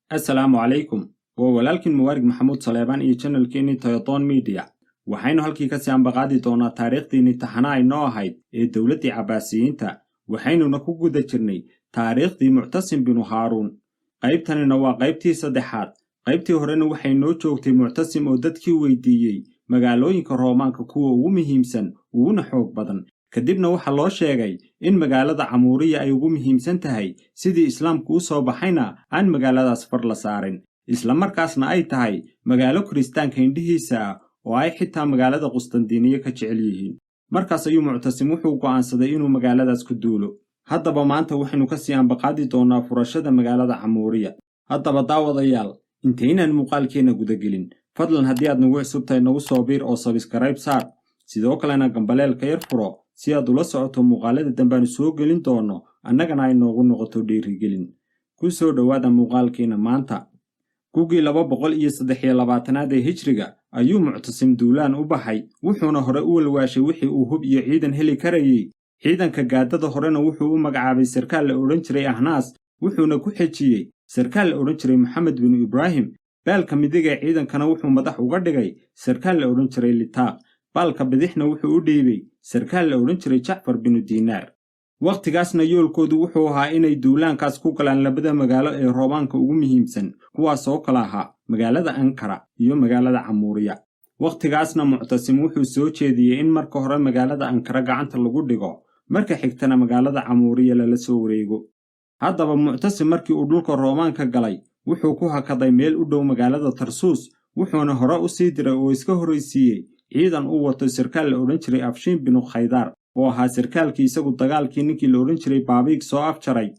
Assalaamu calaykum. Waa walaalkiin Mubaarig Maxamuud Saleebaan iyo channelkeenii Toyoton Media. Waxaynu halkii kasii ambaqaadi doonaa taariikhdiinii taxana aynoo ahayd ee dowladdii Cabbaasiyiinta. Waxaynuna ku guda jirnay taariikhdii Muctasim binu Haaruun. Qaybtanina waa qaybtii saddexaad. Qaybtii horena waxay noo joogtay Muctasim oo dadkii weydiiyey magaalooyinka Roomaanka kuwa ugu muhiimsan uguna xoog badan. Kadibna waxaa loo sheegay in magaalada Camuuriya ay ugu muhiimsan tahay, sidii Islaamku u soo baxayna aan magaaladaas far la saarin, isla markaasna ay tahay magaalo kiristaanka indhihiisa ah oo ay xitaa magaalada Qustandiiniye ka jecel yihiin. Markaas ayuu Muctasim wuxuu go'aansaday inuu magaaladaas ku duulo. Haddaba maanta waxaynu kasii ambaqaadi doonnaa furashada magaalada Camuuriya. Haddaba daawadayaal, intaynaan muuqaalkeenna gudagelin, fadlan haddii aad nagu cusub tahay, nagu soo biir oo subscribe saar, sidoo kalena gambaleelka yar furo si aad ula socoto muuqaalada dambaanu soo gelin doono, annagana ay noogu noqoto dhiirigelin. Ku soo dhowaada muuqaalkeenna maanta. Gugii 223aad ee Hijriga ayuu Muctasim duulaan u baxay, wuxuuna hore u walwaashay wixii uu hub iyo ciidan heli karayey. Ciidanka gaadada horena wuxuu u magacaabay sarkaal la odhan jiray Ahnaas, wuxuuna ku xejiyey sarkaal la odhan jiray Moxamed binu Ibraahim. Baalka midig ee ciidankana wuxuu madax uga dhigay sarkaal la odhan jiray Litaaq. Baalka bidixna wuxuu u dhiibay sarkaal la odhan jiray Jacfar binu Diinaar. Wakhtigaasna yoolkoodu wuxuu ahaa inay duulaankaas ku galaan labada magaalo ee Roomaanka ugu muhiimsan, kuwaas oo kala ahaa magaalada Ankara iyo magaalada Camuuriya. Wakhtigaasna Muctasim wuxuu soo jeediyey in marka hore magaalada Ankara gacanta lagu dhigo, marka xigtana magaalada Camuuriya lala soo wareego. Haddaba Muctasim markii uu dhulka Roomaanka galay, wuxuu ku hakaday meel u dhow magaalada Tarsuus, wuxuuna hore u sii diray oo iska horraysiiyey ciidan uu wato sarkaal la odhan jiray Afshiin binu Khaydaar, oo ahaa sarkaalkii isagu dagaalkii ninkii la odhan jiray Baabiig soo afjaray.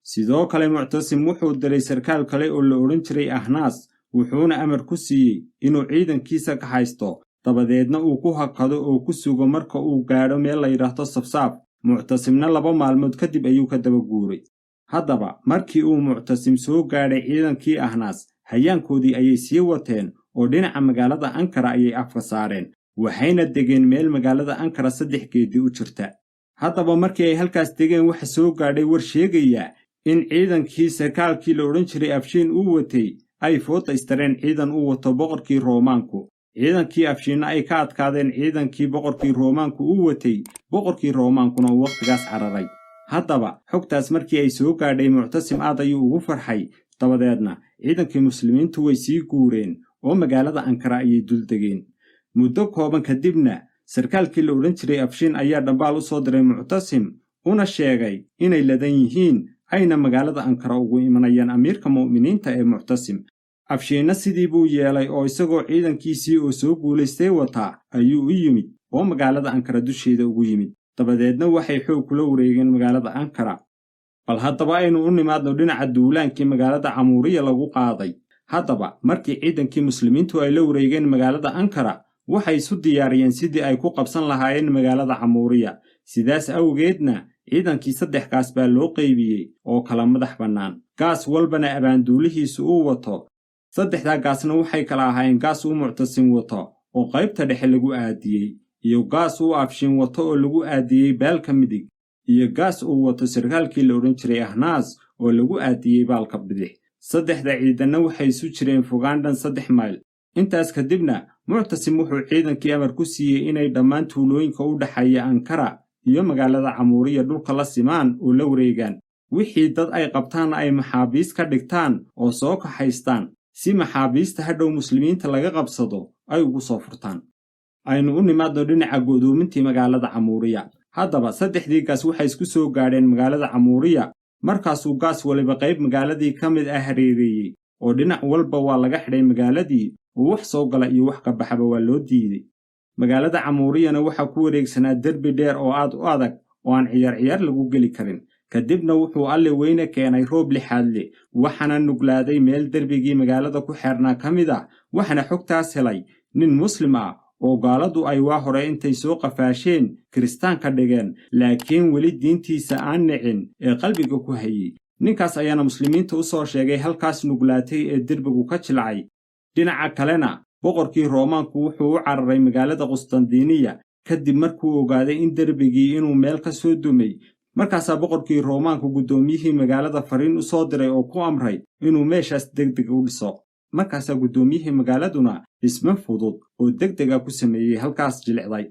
Sidoo kale Muctasim wuxuu diray sarkaal kale oo la odhan jiray Ahnaas, wuxuuna amar ku siiyey inuu ciidankiisa kaxaysto, dabadeedna uu ku hakado oo ku sugo marka uu gaadho meel la yidhaahdo Safsaaf. Muctasimna 2 maalmood kadib ayuu ka daba guuray. Haddaba markii uu Muctasim soo gaadhay ciidankii Ahnaas, hayaankoodii ayay sii wateen oo dhinaca magaalada Ankara ayay afka saareen, waxayna degeen meel magaalada Ankara 3 geedi u jirta. Haddaba markii ay halkaas degeen, waxa soo gaadhay war sheegaya in ciidankii sarkaalkii la odhan jiray Afshiin uu watay ay fooda istareen ciidan uu wato boqorkii Roomaanku. Ciidankii Afshiinna ay ka adkaadeen ciidankii boqorkii Roomaanku uu watay, boqorkii Roomaankuna uu wakhtigaas cararay. Haddaba xogtaas markii ay soo gaadhay Muctasim, aad ayuu ugu farxay. Dabadeedna ciidankii muslimiintu way sii guureen oo magaalada Ankara ayay dul degeen. Muddo kooban kadibna sarkaalkii la odhan jiray Afshiin ayaa dhambaal u soo diray Muctasim, una sheegay inay ladan yihiin, ayna magaalada Ankara ugu imanayaan amiirka mu'miniinta ee Muctasim. Afshiinna sidii buu yeelay oo isagoo ciidankiisii oo soo guulaystay wataa ayuu u yimid oo magaalada Ankara dusheeda ugu yimid. Dabadeedna waxay xoog kula wareegeen magaalada Ankara. Bal haddaba aynu u nimaadno dhinaca duulaankii magaalada Camuuriya lagu qaaday. Haddaba markii ciidankii muslimiintu ay la wareegeen magaalada Ankara, waxay isu diyaariyeen sidii ay ku qabsan lahaayeen magaalada Camuuriya. Sidaas awgeedna ciidankii saddex gaas baa loo qaybiyey oo kala madax bannaan, gaas walbana abaanduulihiisu uu wato. Saddexdaa gaasna waxay kala ahaayeen gaas uu Muctasim wato oo qaybta dhexe lagu aadiyey, iyo gaas uu Afshiin wato oo lagu aadiyey baalka midig, iyo gaas uu wato sarkaalkii la odhan jiray Ahnaas oo lagu aadiyey baalka bidix. Saddexda ciidanna waxay isu jireen fogaan dhan 3 mayl. Intaas kadibna Muctasim wuxuu ciidankii amar ku siiyey inay dhammaan tuulooyinka u dhexeeya Ankara iyo magaalada Camuuriya dhulka la simaan oo la wareegaan, wixii dad ay qabtaanna ay maxaabiis ka dhigtaan oo soo kaxaystaan, si maxaabiista hadhow muslimiinta laga qabsado ay ugu soo furtaan. Aynu u nimaadno dhinaca go'doomintii magaalada Camuuriya. Haddaba saddexdii gaas waxay isku soo gaadheen magaalada Camuuriya. Markaasuu gaas waliba qayb magaaladii ka mid ah hareereeyey, oo dhinac walba waa laga xidhay magaaladii, oo wax soo gala iyo wax ka baxaba waa loo diiday. Magaalada Camuuriyana waxaa ku wareegsanaa derbi dheer oo aad u adag oo aan ciyaar ciyaar lagu geli karin. Kadibna wuxuu Alle weyne keenay roob lixaadle, waxaana nuglaaday meel derbigii magaalada ku xeernaa ka mid ah. Waxaana xogtaas helay nin muslim ah oo gaaladu ay waa hore intay soo qafaasheen kiristaanka dhigeen, laakiin weli diintiisa aan nicin ee qalbiga ku hayey. Ninkaas ayaana muslimiinta u soo sheegay halkaas nuglaatay ee derbigu ka jilcay. Dhinaca kalena boqorkii Roomaanku wuxuu u cararay magaalada Qustandiiniya kadib markuu ogaaday in derbigii inuu meel ka soo dumay. Markaasaa boqorkii Roomaanku guddoomiyihii magaalada fariin u soo diray oo ku amray inuu meeshaas degdeg u dhiso. Markaasaa guddoomiyihii magaaladuna dhisme fudud oo degdega ku sameeyey halkaas jilicday.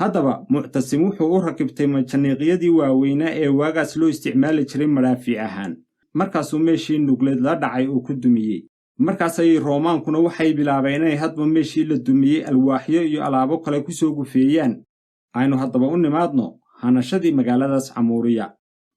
Haddaba Muctasim wuxuu u rakibtay majaniiqyadii waaweynaa ee waagaas loo isticmaali jiray madhaafiic ahaan. Markaasuu meeshii nugleed la dhacay oo ku dumiyey. Markaas ayay Roomaankuna waxay bilaabeen inay hadba meeshii la dumiyey alwaaxyo iyo alaabo kale ku soo gufeeyaan. Aynu haddaba u nimaadno hanashadii magaaladaas Camuuriya.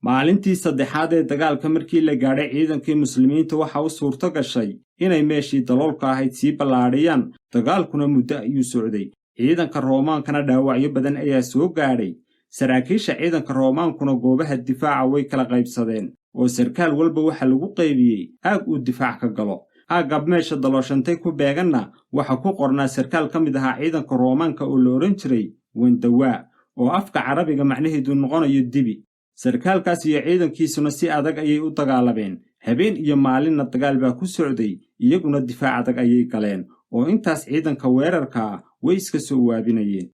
Maalintii saddexaad ee dagaalka markii la gaadhay, ciidankii muslimiinta waxa u suurto gashay inay meeshii daloolka ahayd sii ballaadhiyaan. Dagaalkuna muddo ayuu socday, ciidanka Roomaankana dhaawacyo badan ayaa soo gaadhay. Saraakiisha ciidanka Roomaankuna goobaha difaaca way kala qaybsadeen, oo sarkaal walba waxa lagu qaybiyey aag uu difaac ka galo. Aagga meesha dalooshantay ku beeganna waxa ku qornaa sarkaal ka mid ahaa ciidanka Roomaanka oo la odhan jiray Wandawaa, oo afka Carabiga macnaheedu noqonayo dibi. Sarkaalkaas iyo ciidankiisuna si adag ayay u dagaalameen, habeen iyo maalinna dagaal baa ku socday. Iyaguna difaac adag ayay galeen, oo intaas ciidanka weerarkaa way iska soo waabinayeen.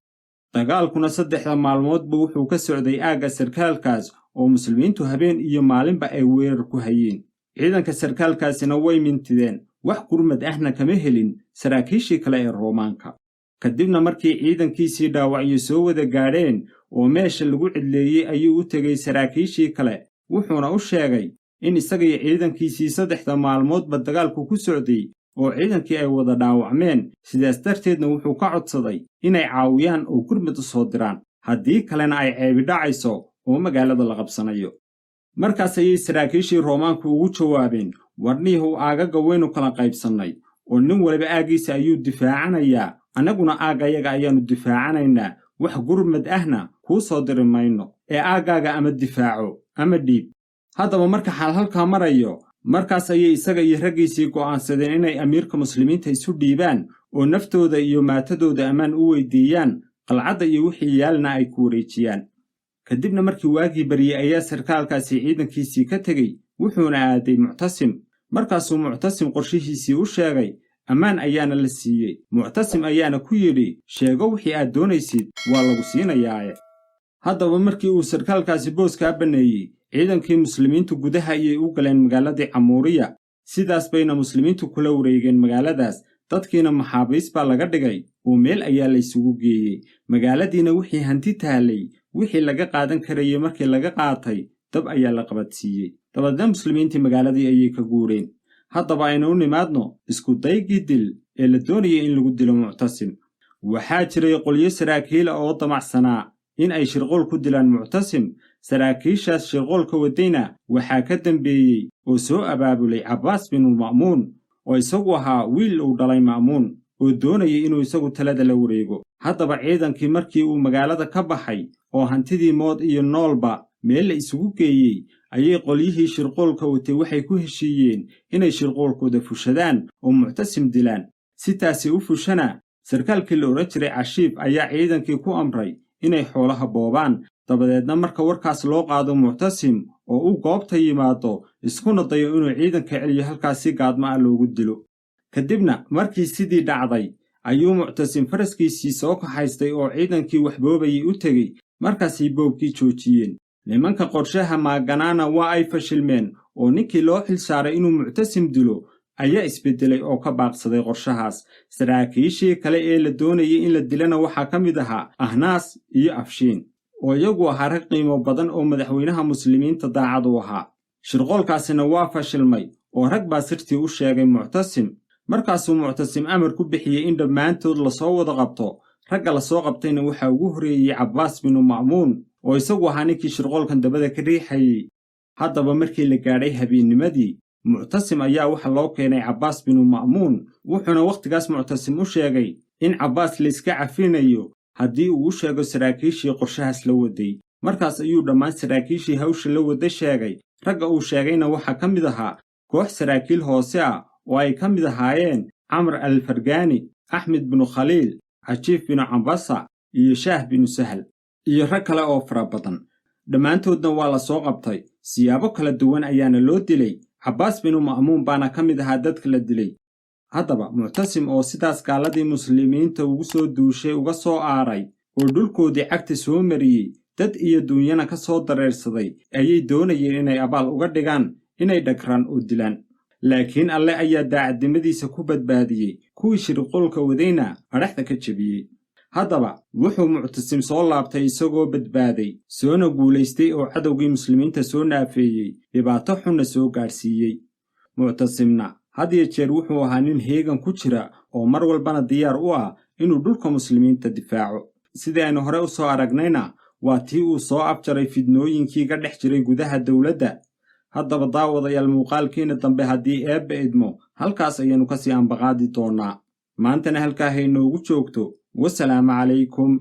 Dagaalkuna saddexda maalmoodba wuxuu ka socday aagga sarkaalkaas, oo muslimiintu habeen iyo maalinba ay weerar ku hayeen. Ciidanka sarkaalkaasina way mintideen, wax gurmad ahna kama helin saraakiishii kale ee Roomaanka. Kadibna markii ciidankiisii dhaawacyo soo wada gaadheen oo meesha lagu cidleeyey, ayuu u tegey saraakiishii kale, wuxuuna u sheegay in isaga iyo ciidankiisii saddexda maalmoodba dagaalku ku socday oo ciidankii ay wada dhaawacmeen. Sidaas darteedna wuxuu ka codsaday inay caawiyaan oo gurmad u soo diraan, haddii kalena ay ceebi dhacayso oo magaalada la qabsanayo. Markaas ayay saraakiishii Roomaanku ugu jawaabeen: "Warniihow, aagagga waynu kala qaybsannay oo nin waliba aaggiisa ayuu difaacanayaa, annaguna aaggayaga ayaannu difaacanaynaa. Wax gurmad ahna kuu soo diri mayno ee aaggaaga ama difaaco ama dhiib." Haddaba marka xaal halkaa marayo, markaas ayay isaga iyo raggiisii go'aansadeen inay amiirka muslimiinta isu dhiibaan oo naftooda iyo maatadooda ammaan u weydiiyaan, qalcadda iyo wixii yaalna ay ku wareejiyaan. Kadibna markii waagii baryey ayaa sarkaalkaasi ciidankiisii ka tegey, wuxuuna aaday Muctasim. Markaasuu Muctasim qorshihiisii u sheegay, ammaan ayaana la siiyey. Muctasim ayaana ku yidhi: "Sheego wixii aad doonaysid, waa lagu siinayaaye." Haddaba markii uu sarkaalkaasi booskaa banneeyey, ciidankii muslimiintu gudaha ayay u galeen magaaladii Camuuriya. Sidaas bayna muslimiintu kula wareegeen magaaladaas. Dadkiina maxaabiis baa laga dhigay oo meel ayaa laysugu geeyey. Magaaladiina wixii hanti taallay, wixii laga qaadan karayey markii laga qaatay, dab ayaa la qabadsiiyey. Dabadeedna muslimiintii magaaladii ayay ka guureen. Haddaba aynu u nimaadno isku daygii dil ee la doonayay in lagu dilo Muctasim. Waxaa jiray qolyo saraakiila oo damacsanaa in ay shirqool ku dilaan Muctasim. Saraakiishaas shirqoolka wadayna waxaa ka dambeeyey oo soo abaabulay Cabbaas binulma'muun, oo isagu ahaa wiil uu dhalay Ma'muun, oo doonayay inuu isagu talada la wareego. Haddaba ciidankii markii uu magaalada ka baxay oo hantidii mood iyo noolba meel la isugu geeyey, ayay qolyihii shirqoolka watay waxay ku heshiiyeen inay shirqoolkooda fushadaan oo Muctasim dilaan. Si taasi u fushana, sarkaalkii la odhan jiray Cashiif ayaa ciidankii ku amray inay xoolaha boobaan. Dabadeedna marka warkaas loo qaado Muctasim oo uu goobta yimaado, iskuna dayo inuu ciidanka celiyo, halkaas si gaadma ah loogu dilo. Kadibna markii sidii dhacday, ayuu Muctasim faraskiisii soo kaxaystay oo ciidankii wax boobayay u tegey. Markaasay boobkii joojiyeen. Nimanka qorshaha maaganaana waa ay fashilmeen, oo ninkii loo xil saaray inuu Muctasim dilo ayaa isbeddelay oo ka baaqsaday qorshahaas. Saraakiishii kale ee la doonayay in la dilana waxaa ka mid ahaa Ahnaas iyo Afshiin, oo iyagu ahaa rag qiimo badan oo madaxweynaha muslimiinta daacad u ahaa. Shirqoolkaasina waa fashilmay, oo rag baa sirtii u sheegay Muctasim. Markaasuu Muctasim amar ku bixiyey in dhammaantood lasoo wada qabto. Ragga lasoo qabtayna waxaa ugu horreeyey Cabbaas binu Ma'muun, oo isagu ahaa ninkii shirqoolkan dabada ka riixayey. Haddaba markii la gaadhay habeennimadii, Muctasim ayaa waxa loo keenay Cabbaas binu Ma'muun. Wuxuuna wakhtigaas Muctasim u sheegay in Cabbaas layska cafinayo haddii uu u sheego saraakiishii qorshahaas la waday. Markaas ayuu dhammaan saraakiishii hawsha la wada sheegay. Ragga uu sheegayna waxaa ka mid ahaa koox saraakiil hoose ah oo ay ka mid ahaayeen Camr Alfargaani, Axmed binu Khaliil, Cajiif binu Cambasa iyo Shaah binu Sahal iyo rag kale oo fara badan. Dhammaantoodna waa la soo qabtay, siyaabo kala duwan ayaana loo dilay. Cabbaas binu Ma'muun baana ka mid ahaa dadka la dilay. Haddaba Muctasim oo sidaas gaaladii muslimiinta ugu soo duushay uga soo aaray oo dhulkoodii cagta soo mariyey, Dad iyo duunyana ka soo dareersaday ayay doonayeen inay abaal uga dhigaan inay dhagraan oo dilaan. Laakiin Alle ayaa daacadnimadiisa ku badbaadiyey, kuwii shirqoolka wadayna adhaxda ka jebiyey. Haddaba wuxuu Muctasim soo laabtay isagoo badbaaday, soona guulaystay oo cadowgii muslimiinta soo naafeeyey, dhibaato xunna soo gaadhsiiyey. Muctasimna had iyo jeer wuxuu ahaa nin heegan ku jira oo mar walbana diyaar u ah inuu dhulka muslimiinta difaaco. Sidii aynu hore u soo aragnayna, waa tii uu soo afjaray fidnooyinkii ka dhex jiray gudaha dowladda. Haddaba daawadayaal, muuqaalkiina dambe haddii Eebba idmo halkaas ayaynu kasii ambaqaadi doonnaa. Maantana halkaa haynoogu joogto. Wasalaamu calaykum.